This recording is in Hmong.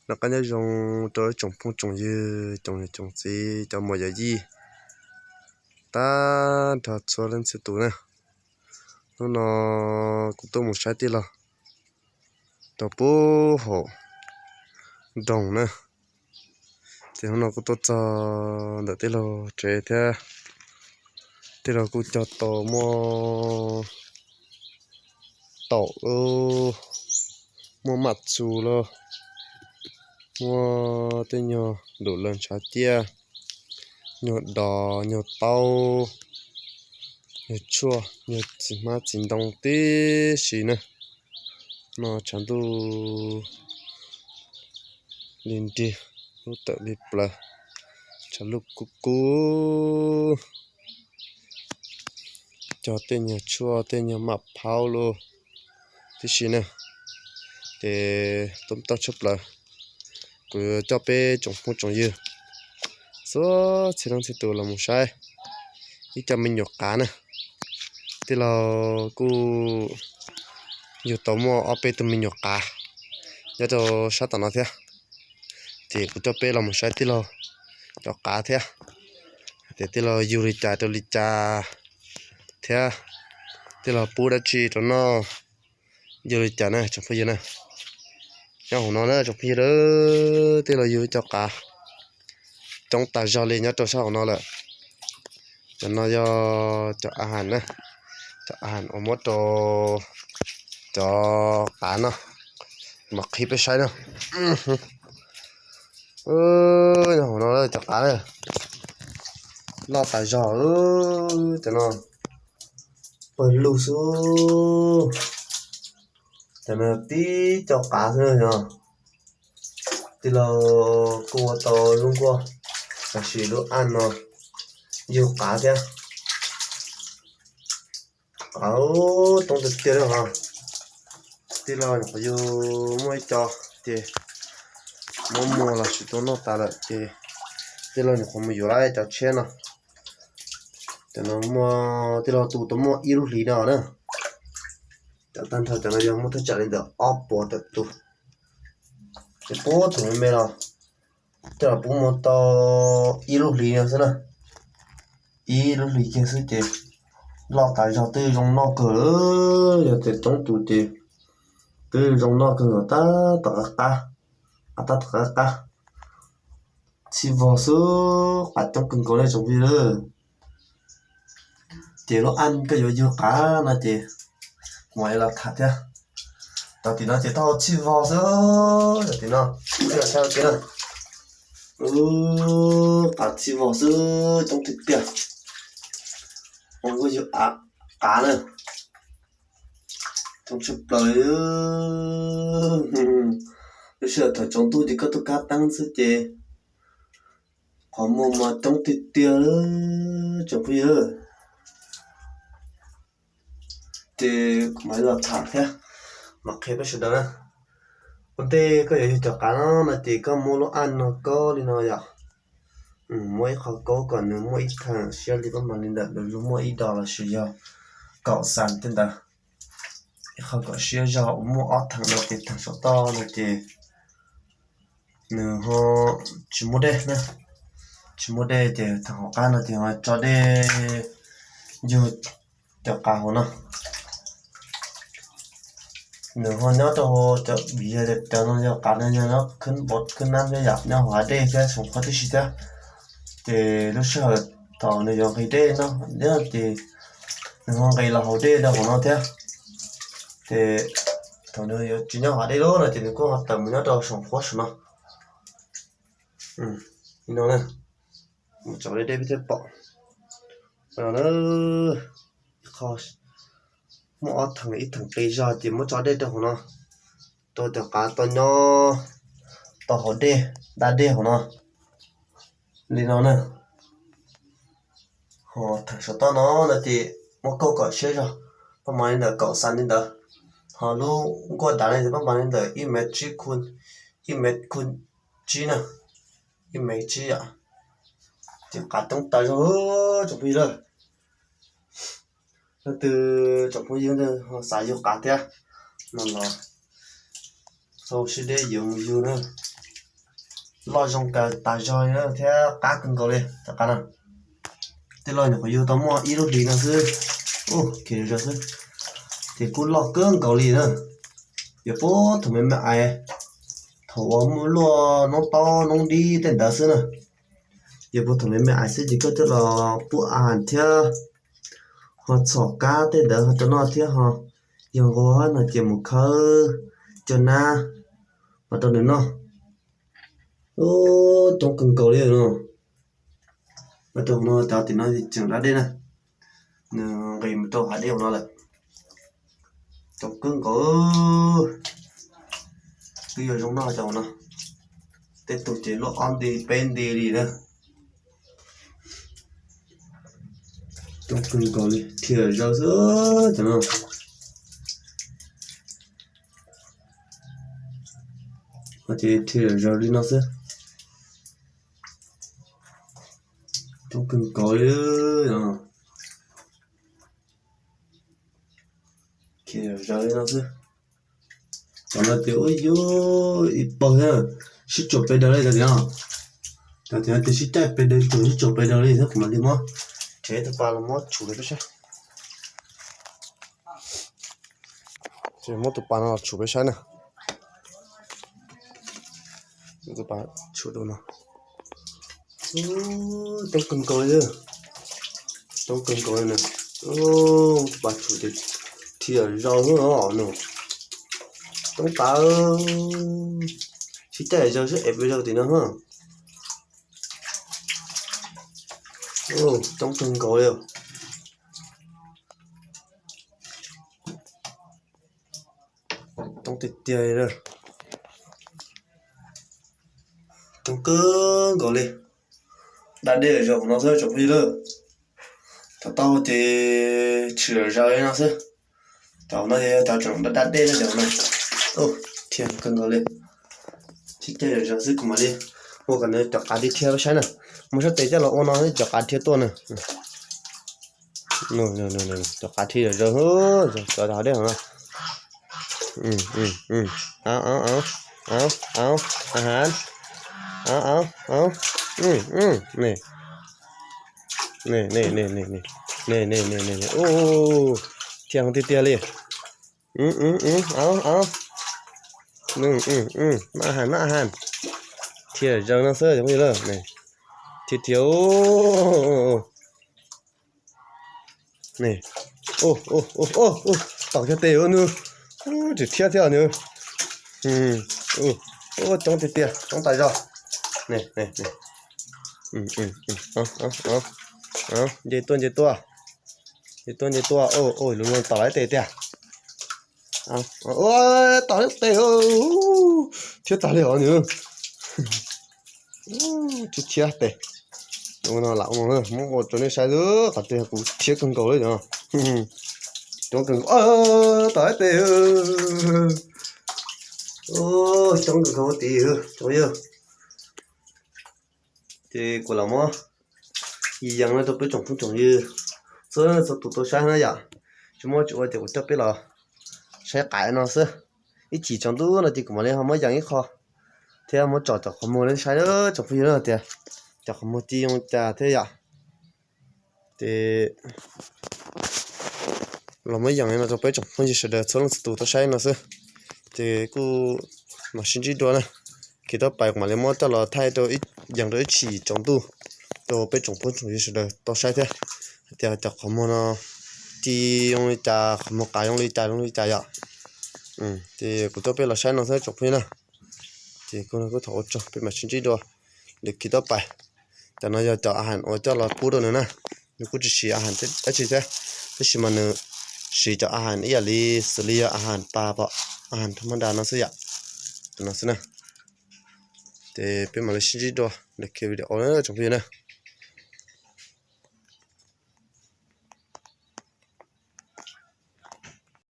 Noj qab nyob zoo rau ib tsoom phooj tsoom ywg, tsoom niam tsoom txiv, cov muam yawm yij, tag nrho txhua leej txhia tus na. Hnub no kuv tuaj mus saib tij laug rau puag hauv nroog na. Ces hnub no kuj tuaj txog ntawm tij laug tsev thiab. Tij laug kuj cog tau muaj taum, muaj maj txus los, muaj tej nyuag ntum lawv ntshav ciaj, nyuag dos, nyuag taub, nyuag tshuaj, nyuag txiv hmab txiv ntoo tib si na. No tshav ntuj li nrig, lub tawm li plawv, tshav luj kub kub. Cog tej nyuag tshuaj tej nyuag maj phaub los tib si na. Ces tau tshaj plaws, kuv coj peb tsoom phooj tsoom ywg txhua txhia leej txhia tus los mus saib ib co me nyuam qav na. Tij laug kuj yug tau muaj ob peb tug me nyuam qav nyob rau sab tom no thiab. Ces kuv coj peb los mus saib tij laug cov qav thiab, tias tij laug yug li cas rau li cas thiab tij laug pub dab tsi rau noj, yug li cas na tsoom phooj ywg na. Nyob hauv no na tsoom phooj ywg, tij laug yug cov qav coob tas zog li nyob rau sab hauv no lawm. Cov no yog cov a has na, cov a has uas muab rau cov qav no, mam qhib peb saib na. Nyob hauv no cov qav na, loj tas zog, cov no pawg lug xwb. Cov no tib co qav xwb no. Tij laug kuj ua tau lub nkuaj, tab sis lub aj no yug qav thiab. Qav coob tiag tiag li os. Tij laug nyuam qhuav yug muaj ib co ces muab muag los tsis tau noj tas lawm ces tij laug nyuam qhuav mus yuav lawm cov tshiab no. Cov no muaj, tij laug tu tau muaj ib lub hlis no na. Cov tag nrho cov no yog muaj thaj tsam li ntawm ob puas tawm tus. Ces puag thaum me me los coj los pub muag tau ib lub hlis no xwb na. Ib lub hlis kiag xwb ces loj tas zog twb zoo noj kawg lawm. Yog tias coob tus ces twb zoo noj kawg, tab tom qab qab, qav tab tom qab qab. Txhij vog xwb, qav coob kawg nkaus li tsoom phooj ywg. Ces lub aj koj yuav yug qav no ces kuv mam li los tham thiab. Tam sim no ces taub hau txhij vog xwb, tam sim no wb los saib ua ke na. Qav txhij vog xwb, coob tiag tiag. Ua kuj yug qav na, coob tshaj plaws li. Lub sij hawm thaum tsaus ntuj ces koj tuaj kab teeb xwb ces qhov muag mas coob tiag tiag tsoom phooj ywg. Ces kuv mam li los tham thiab, mam qhia peb sawv daws na. Ua ntej koj yuav yug cov qav no no ces koj muab lub aj no kaub li no yom. Muab ib qho kaub kom nws muaj ib theem siab li, pab mas li ntawm nws muaj ib dos los sis yog kaum xas tej ntawd. Ib qho kom siab zog uas muaj ob theem no ces theem saum toj no ces nws ho tsis muaj dej na. Tsis muaj dej ces theem hauv qab no ces ho tso dej yug cov qav hauv no. Nws ho nyob rau cov vim yog tias cov no yog qav no yog nyob khwb npov khwb nab thiab yom, nyob hauv hav dej thiab tsoom qhuav tib si thiab. Ces lub sij hawm thaum nws yuav nqis dej no ces nws ho nqis los hauv dej rau hauv no thiab. Ces thaum nws yuav tsis nyob hauv dej lawm no ces nws kuj ho tawm mus nyob rau saum qhuab saum no. Li no na, mus tsom dej dej peb thiaj pom. Ib qho muaj ob theem, ib theem qis zog ces muab tso dej rau hauv no, rau cov qav tau nyob tau hauv dej, da dej hauv no. Li no na. Ho theem saum toj no no ces muab kaub kom siab zog, pab mas li ntawm kaum xas li ntawd. Ho lub nkuaj dav li ces pab mas li ntawm ib mev tsib khu, ib mev khu tsib na, ib mev tsib yom. Ces qav coob tas zog tsoom phooj ywg. Leej twg tsoom phooj ywg xav yug qav thiab no los sau sib deb yuav mus yug na. Loj zoo tas zog li thiab qab kawg nkaus li tom qab no. Tej loj nyuam qhuav yug tau muaj ib lub hlis no xwb, khiav zog xwb, ces kuj loj kawg nkaus li na. Yog puag thaum me me ais, thaum uas muaj luaj noob taub noob dib tej ntawd xwb na. Yog puag thaum me me ais xwb ces koj coj los pub a has thiab ho txhom kab tej ntawd ho rau noj thiab ho yog nqua no ces mus khawb cov nab mas rau nws noj. Coob kawg nkaus li no. Rau no cov tim no tseem dab dej na, nws nqis mus rau hav dej hauv no lawm. Coob kawg nkaus, twb yuav zoo noj cov no. Tej tug ces luaj ob nti peb nti li na. Coob kawg nkaus li, dhia zaws xwb cov no. Ces dhia zaws li no xwb. Coob kawg nkaus li. Dhia zaws li no xwb. Cov no ces ua yuav ib pawg thiab, sib tsuam pes daws li cov tim no. Cov tim no ces sib caij pes daws tsuam sib tsuam pes daws li thiab kuv mam li muab rhe tus pas los muab tshum rau peb saib. Ces muab tus pas no los tshum peb saib na. Tus pas tshum rau no. Coob kawg nkaus li, coob kawg nkaus li na. Tus pas tshum ces dhia zaws xwb no no. Coob tas, sib caij zaws sib ev pes zaws tim no. Coob kawg nkaus li. Coob tiag tiag li. Coob kawg nkaus li. Da dej zaws hauv no xwb tsoom phooj ywg lawm. Thaum tau ces tshwm zaws li no xwb. Thaum no ces cov tseem da da dej no cov no. Dhia kawg nkaus li. Sib caij zaws xwb kuv mam li ua kom nws cov qav dhia dhia saib na. Muab sab tes coj los ua no cov qav dhia tuaj na. Cov qav dhia zaws, cov dej no. Av, av, av, av, av, av, av, av, av, ne, ne, ne, ne, ne, ne, ne, ne, ne, u, thiaj tiag tiag li. Av, av, noj av, noj av, thiaj zaws no xwb cov phooj ywg lawm. Thiaj thiaj, ne, tom kiag tes ua nws, tseem thiab thiab nws. Coob tiag tiag, coob tas zog. Nce tuaj nce tuaj, nce tuaj nce tuaj, lus luag tom lawv tes tiag. Tom lawv tes, thiab tas li os nws. Thiab thiab tes. Ua no lam ua no muab ua rau nej saib xwb, qhov twg kuv thiab kawg nkaus li no. Coob kawg nkaus, tom lawv tes. Coob kawg nkaus tid cov phooj ywg. Ces kuv lam muab yees no rau peb tsoom phooj tsoom ywg txhua txhua tus tau saib na yom. Tsis muaj tsis ua ces kuv coj peb los saib qav no xwb. Ib chim tsaus ntuj no ces kuv mam li ho muab yees ib qho thiab muab tso cov qhov muag rau saib tsoom phooj ywg na tias cov qhov muag ci zoo li cas thiab yom. Ces los muab yees li no rau peb tsoom phooj ywg sawv daws txhua leej txhua tus tau saib no xwb. Ces kuj mam sib ntsib dua na. Khiav tau pais kuv mam li muab coj los thaij rau, yees rau ib chim tsaus ntuj rau peb tsoom phooj tsoom ywg sawv daws tau saib thiab hais tias cov qhov muag no ci zoo li cas, qhov muag qav zoo li cas zoo li cas yom. Ces kuv coj peb los saib no xwb tsoom phooj ywg na. Ces kuj thov ua tsaug, peb mam sib ntsib dua lwm khiav tau pais. Cov no yog cov a has uas coj los pub rau nws na. Nws kuj tsis siv a has dab tsi thiab, tab sis mas nws siv cov a has ib yam li xws li yog a has pas pom, a has thaj mab da no xwb yom. Cov no xwb na. Ces peb mam li sib ntsib dua lwm khiav video na tsoom phooj ywg na.